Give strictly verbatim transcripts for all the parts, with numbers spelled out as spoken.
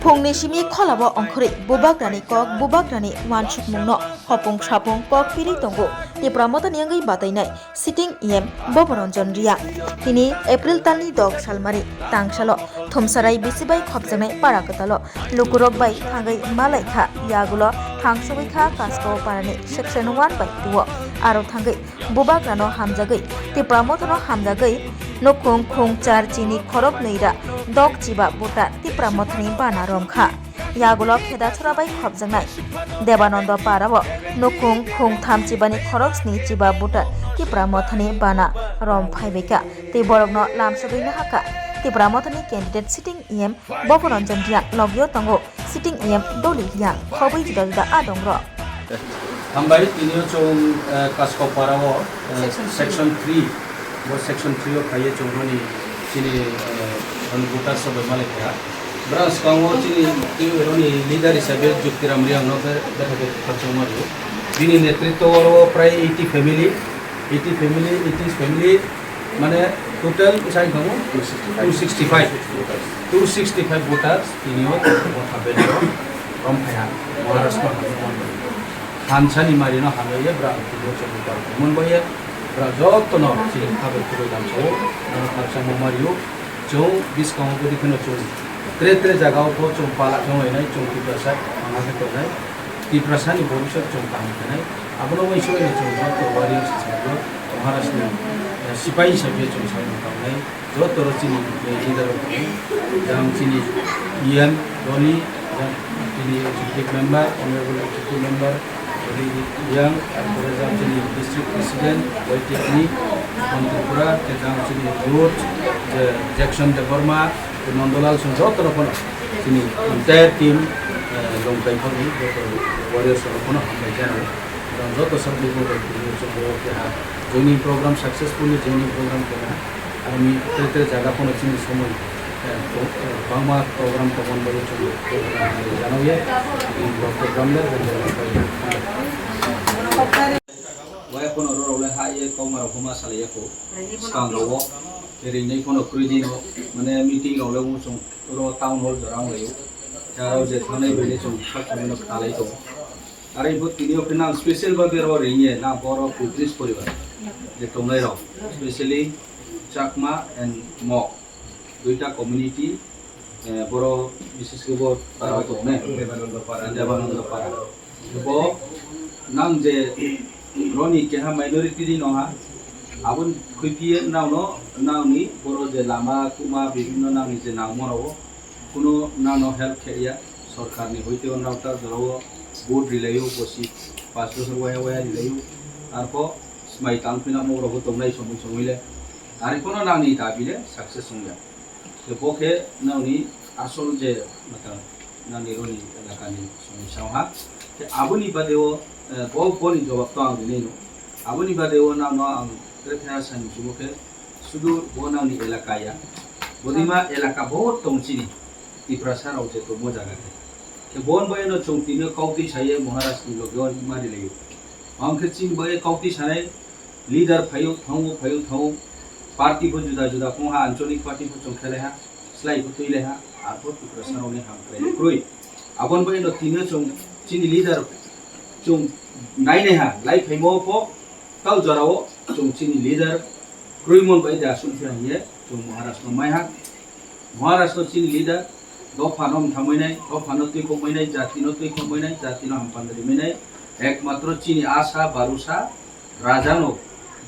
Phungni simi kholao ongkhorwi bubagrani kok, bubagrani uansukmungno hopung sapung kok pirwi tongo Tipra Mothani wngwi batainai sitting E M Bhoboranjan Reang. Tini April talni dok salmari tangsalo Thumsarai bisi bai khopjaknai para kwtalo lukurok bai thangwi malaikha, yagulo thangsogwi kha Kaskau parani section one bai two o. Aro thangwi bubagrano hamjagwi, Tipra Mothano hamjagwi nukhung khung char chini khorok nwi ra dok chiba buta Tipra Mothani bana romkha. Yagulo Khedachora bai khopjaknai Debananda Parao nukhung khung tham chibani khorok sni chiba buta Tipra Mothani bana rom phaibaikha. Tei borokno lamsogwi nahakha Tipra Mothani candidate sitting E M Bhoboranjan Reang, logio tongo sitting E M Doli Reang, khobwi juda juda adongrok. Hambai, tini o chwng, eh, Kaskopara o, eh, section three. Bo section three o phaiye chwng roni chini, eh, roni voters rok bai malai kha. Bwrang swkango chini, chini roni leader hisabe Juktiram Reang no khe betha khe khakchangma rwo. Bini netritwo o prai eighty family, eighty family, eighty family, mane total bwsai tongo two sixty five, two sixty five voters tini o botha belo rom phaiha Maharashtra hamjak mani. Thansani mari no hamjaiye bwrang tini o chwng voter mon boye bwrang joto no chini khabai khubui damsao no khakchangma mario. Chwng bwskango bwdwi kheno chwng tre tre jaga o bo chwng pala thanglainai, chwng Tiprasa thangna khe tongnai. Tiprasani bhobishyot chwng kaham khenai. Abono uansukwi chwng joto warriors hisabe Maharashtra, eh, sipai hisabe chwng salmung tangnai. Joto ro chini, eh, leader rok tongo. Jang chini E M Doli, jang chini executive member, honorable executive member, Doli Reang, arpore jang chini district president, Y T F ni, Bon Tripura, te jang chini youth, je Jackson Debbarma, te Nandalal Singh, joto rok phano chini entire team, eh, Longkai phano joto warriors rok phano hambai jana. Jang joto sab ni phano chwng keha joining program successfully joining program keha. Aroni tere tere jaga phano chini somoi, eh, bo-, eh, bangma program tongmani bagwi chwng program janauya. Program le waya phano oro rok le ha ye kokma rok ma salai ya kho. Swkang rok o ringnai phano kwrwi dino, mane meeting rok le wng chwng oro town hall jora wng laio. Aro je thangnai bini chwng sak chwng no khnalai tongo. Aro bo tini o khe nang special ba bero ringye nang boro poitris poribar je tongnai rok, specially Chakma and Mok, duita community, eh, boro bises khe bo para tong ne, Debananda para. Debananda para. Bo nang je roni keha minority ni nongha, aboni khwiphiye nangno, nangni boro je lama kuma bibhinno nangni je nangmo rok, kuno nangno help khe ya, sorkarni hoite o nang ta jorao vote rilaio, bosi panch bochor waya waya rilaio, arpho smai tang phina mo rok tongnai somoi somoi le, ari kono nangni dabi le success wngya. Te bo khe nangni asol je mata nangni roni elakani somoi sao ha. Te aboni bade o, eh, bo boni jawab to ang rinai no. Aboni bade o nangno ang tere thaya sani chumo khe sudu bo nangni elaka ya. Bodima elaka bo tong chini. Tiprasa rok je tongmo jaga khe. Khe bon bai no chwng tini kautwi saye Maharaj ni loge o ma rilaio. Ang khe chini bai kautwi sanai leader phaio thango phaio thango. Party bo juda juda kong ha, anchalik party bo chwng khelai ha, slai bo twi lai ha, arpor Tiprasa rok ni hamkrai kwrwi. Abon bai no tini chwng chini leader chwng nai nai ha, lai phaimo pho tau jora o chwng chini leader kwrwi mon bai da sum thia hiye chwng Maharaj no mai ha. Maharashtra chini leader, dopha no mthamwi nai, dopha no twi khokmai nai, jati no twi khokmai nai, jati no hampanda rimai nai, ekmatro chini asa, barusa, raja no,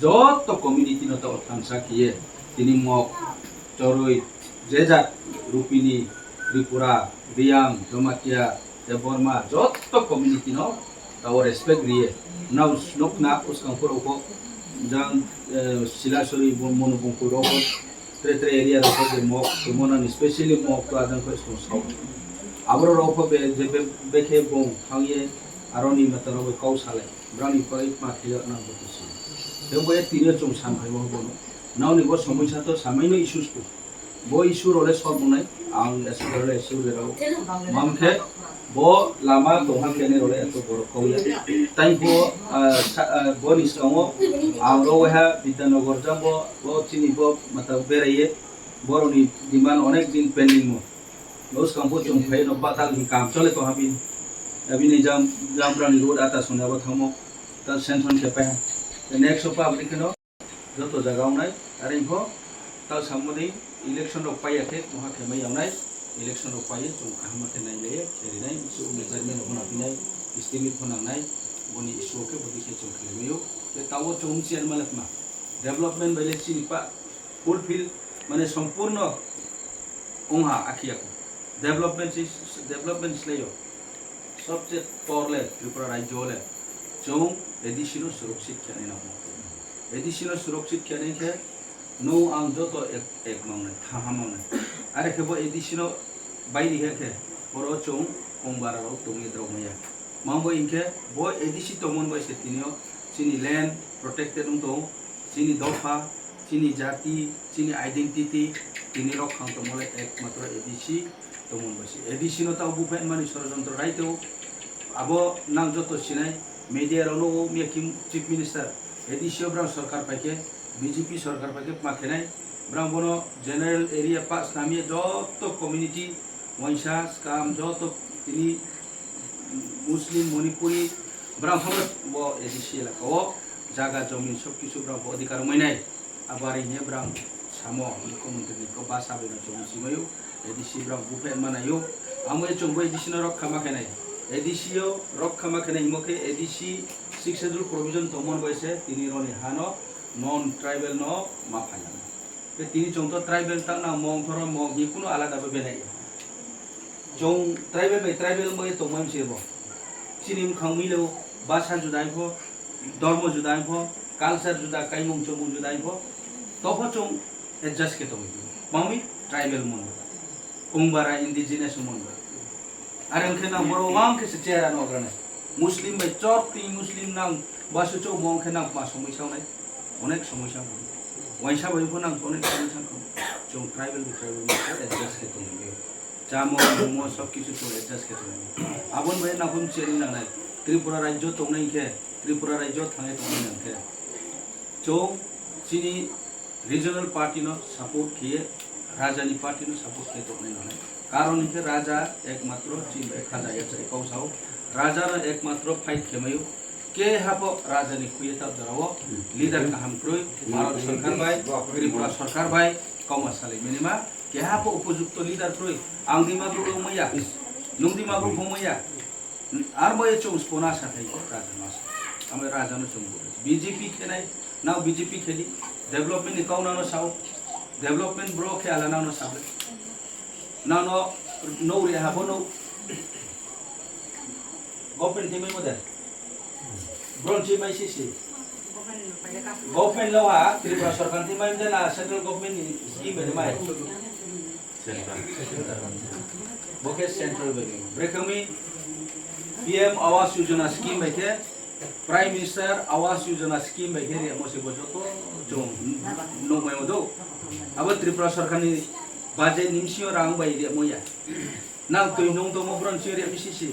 joto community no ta thansa khiye, tini Mok, Chorwi, je jat, Rupini, Tripura, Riyang, Jamatia, Debbarma, joto community no tao respect riye. Nao nokna uskang phuru ko jang, eh, Silasori, Mon-, Monubongpur rok, tre tre area rok je Mok, Sumonani specially Mok to ajang ko song sao. Aboro rok be je be, bekhe bong thangye aroni mata rok kau salai. Brani pai ma khe nang ko si. Tebo e tini chong san phai mo bono. Naoni bo somoi sa to samai no issues ko. Bo issue role solve wngnai, ang issue role issue berao. Mam khe bo lama tongha kene role eto borok kau ya. Tai bo, ah, sa-, ah, bo ni skango ang ro ha Bidyanogor jang bo, bo chini bo mata beraiye. Boroni demand onek din pending mo. Bo swkang bo chwng phai no batal ni kam chole tong ha bini. Abini jam, jam brani road ata songni abo thangmo. Ta sanction khe pai ha. Next o public no joto jaga wngnai. Are pho ta samodi election rok paiya khe moha khe mai yawnai. Election rok paiya chwng kaham khe nai le khe rinai. Chwng ni chairman rok phano phinai, estimate phano nangnai. Boni issue khe bodi khe chwng khe mai o. Te tawo chwng chairman le ma. Development bai le chini pa fulfill mane sompurno wngha akhiya ko. Development si, development slai o. Sobse tor le Tripura rajyo le chwng A D C no surakshit khe nai nang. A D C no surakshit khe nai khe no ang joto ek, ek mang nai, thaha mang nai. Are khe bo A D C no bai ri khe khe oro chwng kong bara rok tong ye drok maya. Mang bo hinkhe bo A D C tongmon bai se tini o chini land protected wng tong. Chini dopha, chini jati, chini identity, tini rok khang tongmole ekmatro A D C tongmon bai se. A D C no tao buphai mani sorojontro raito. Abo nang joto sinai media rok no o miya kim chief minister A D C o brang sorkar paikhe B J P sorkar paikhe ma khenai brang bono general area pass namya joto community waisa skam joto tini Muslim Manipuri brang phano bo A D C elaka o jaga jomin sob kisu brang bo adhikar mainai. Abo ari hiya brang samo mukhyamantri ni ko basa bai no chong simayu A D C brang buphe manayu. Amo e chong bo A D C no rok khama khenai. A D C o rok khama khenai himo khe A D C six schedule provision tongmon bai se tini roni hano non tribal no ma phainai. Tei tini chwng to tribal tang nang mong thoro mong hi kuno alada bo belai. Chwng tribal bai tribal wngwi tongmani se bo. Chini wngkhang milo basa juda wngkho, dormo juda wngkho, culture juda, kaimung chumung juda wngkho. Topho chwng adjust khe tongwi. Mami tribal mon. Kongbara indigenous mon. Are wngkhe nang borok wng khe se chera no agrana. Muslim bai chortwi Muslim nang basu chok bo wngkhe nang ma somoi saunai. Onek somoi sa. Waisa bai bo nang onek somoi sa. Chwng tribal bai tribal ma adjust khe tongwi. Chamo, momo, sob kisu chwng adjust khe tongwi. Abon bai nang phone cheri nangnai. Tripura rajyo tongnai khe, Tripura rajyo thangai tongnai nang khe. Chwng chini regional party no support khiye, raja ni party no support khiye tongwi nangnai. Karon hinkhe raja ekmatro chini bai khaja ya chai kok sao. Raja no ekmatro fight khemayo. Keha bo raja ni khuye ta jora o leader kaham kwrwi, Bharat sarkar bai, Tripura sarkar bai, kauma salai mani ma, keha bo upojukto leader kwrwi. Ang Dimapur wng maya, nung Dimapur wng maya. Ar bo e chwng spona sa thai ko raja mas. Amo raja no chwng bo. B J P khenai, nang B J P khedi, development ni kau nang no sao, development bro khe ala nang no sao. Nang no, no re ha bo no. Government thimai mo de. Bron thimai si si. Government lo ha, Tripura sarkar thimai mo de na central government ni scheme bai mai. Bo khe central bai. Brekami P M Awas Yojana scheme bai khe, Prime Minister Awas Yojana scheme bai khe riyamo se bo joto chwng nukmai do. Abo Tripura sarkar ni budget ni bisingo rang bai riyamo ya. Nang twi nung tongmo bron si riyamo si si.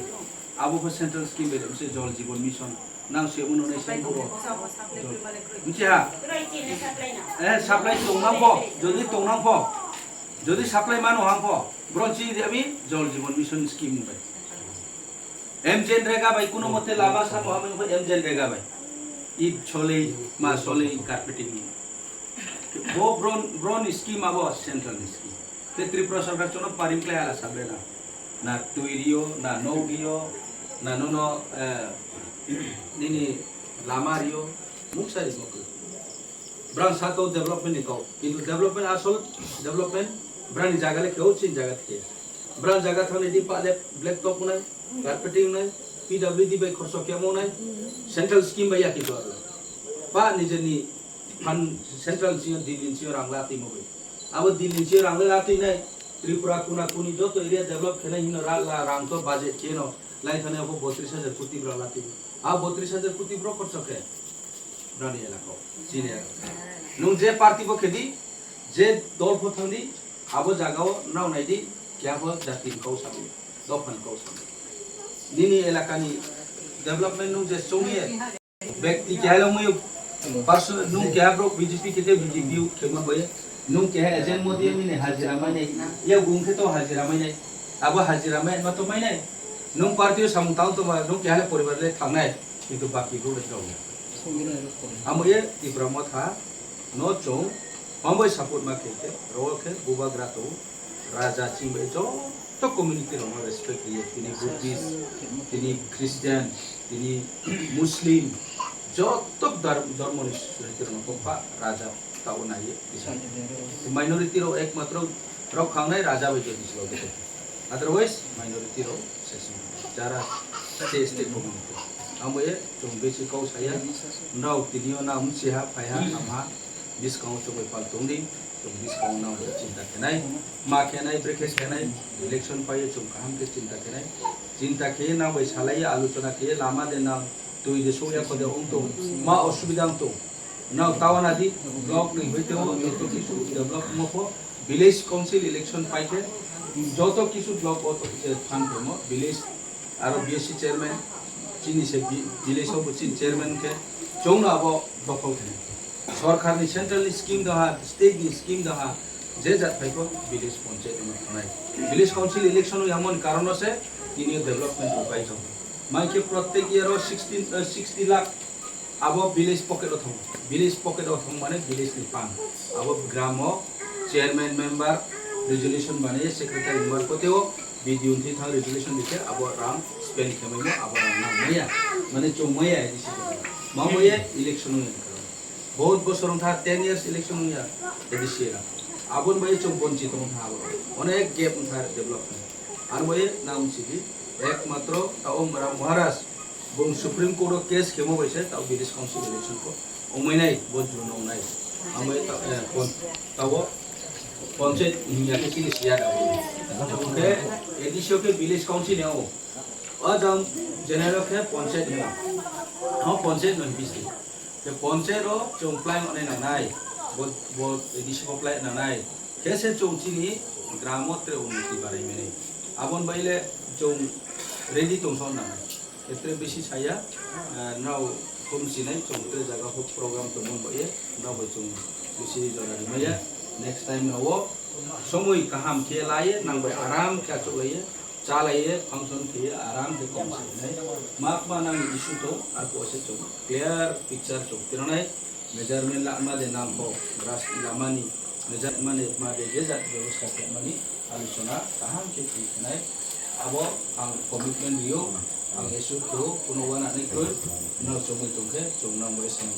Abo khe central scheme bai riyamo se Jal Jeevan Mission. Nang se uno nai sai bo. Nchi ha. Eh, supply tong nang pho, jodi tong nang pho. Jodi supply mano hang pho, bron si riyami Jal Jeevan Mission scheme bai. M G N Rega bai kuno mote lama samo hamwi wngkha M G N Rega bai. It solei, ma solei, carpeting ni. Bo bron, bron ni scheme abo central ni scheme. Te Tripura sarkar chono paring khlai hala sabre na. Na twi rio, na nog rio, na nono, eh, nini lama rio, muksa ri mokri. Brang sato development ni kau. Kintu development asol development brani jaga le khe o chin jaga thike. Brang jaga thangni di pa le black top nai, carpeting nai, P W D bai khorso kemo nai, central scheme bai ya kintu arlo. Pa nijeni phan central sio Delhi sio rang la timo bai. Abo Delhi sio rang la twi nai, Tripura kuna kuni joto area develop khenai hino ra la rang to budget cheno lai thane abo botris hajar koti bra la twi. A botris hajar koti bro khorso khe. Brani elaka o, chini elaka o. Nwng je party bo khedi, je dol pho thangdi, abo jaga o nrao naidi, keha pho jati ni kau sadi, dopha ni kau sadi. Nini elaka ni development nwng je chongye, bekti keha le wngwi, person nwng keha bro B J P khete B J P khema bai, nwng keha agent modi nini hajira mainai, ya gung khe to hajira mainai. Abo hajira mai ma to mai nai. Nung party o samung tang to ma nung kehale poribar le thangnai. Kintu baki bro le tong. Amo ye Tipra Motha no chong mambai support ma khe khe ro khe bubagra to raja chingbai joto community rok no respect riye. Tini Buddhist, tini Christian, tini Muslim, joto dhar-, dhormo ni suri rok no kokpa raja tao naiye. Minority rok ekmatro rok khangnai raja bai jodi silo. Otherwise, minority rok session. Jara state, state community. Amo ye, chwng besi kau saya. Nrao tini o na msi ha, phai ha, ham ha. Biskango chwng bai pal tong di. Chwng biskango na bai chinta khenai. Ma khenai, brekhe khenai. Election pai ye chwng kaham khe chinta khenai. Chinta khe na bai salai ye, aluchona khe ye, lama de na twi de sokya khode ong tong. Ma osubida ong tong. Nrao tawana di, block ni hoite o, joto kisu develop mo pho, village council election pai khe, joto kisu block o to, je phan phaimo, village, aro B S C chairman, chini se vi-, village o bo chini chairman khe, chwng no abo dokhol khe. Sorkar ni central ni scheme da ha, state ni scheme da ha, je jat phai kho village panchayat no thanai. Village council election o yamon karon o se, tini development rok pai kho. Mai khe prottek year o sixteen, eh, sixty lakh Abo village pocket o thang, village pocket o thang mane village ni pang. Abo gram o chairman member resolution mane secretary member kote o B D O ni thang resolution dikhe abo rang spend khe mai abo rang nang maya. Mane chong maya A D C ko. Ma maya election ong ya. Bahut bosor ong tha ten years election ong ya A D C era. Abon bai chong bonchit ong tha abo. Onek gap ong tha development. Ar bai nang sidi ekmatro ta ong mara Maharaj Bung Supreme Court o case khemo bai se tao village council election ko ongmai nai, bo June ong nai. Amai ta, eh, pon-, tao panchayat hingya khe chini siya da. Khe A D C o khe village council ya o. O jang general khe panchayat ya. Ho panchayat non bisi. Khe panchayat ro chong plai ong nai nang nai. Bo, bo A D C ko plai nang nai. Khe se chong chini gram o tre unnoti barai mene. Abon bai le chong ready tong son nang nai. Etre bisi saya, eh, nrao khum sinai, chwng tre jaga huk program tongmani bai, nrao bai chwng bisi jora rimaya. Next time nrao somoi kaham khe laiye, nang bai aram khe achuk laiye, cha laiye, function khe aram khe kom sinai. Mak ma nang issue to, ar ko se chwng clear picture chwng tiranai. Measurement lama de nangkho, ras lamani, measurement mane ma de je jat bebosta khaimani, aluchona kaham khe twi khnai. Abo ang commitment rio, ang issue kho, kuno wana nai kho, no chongwi tongkhe, chong nang bai sam.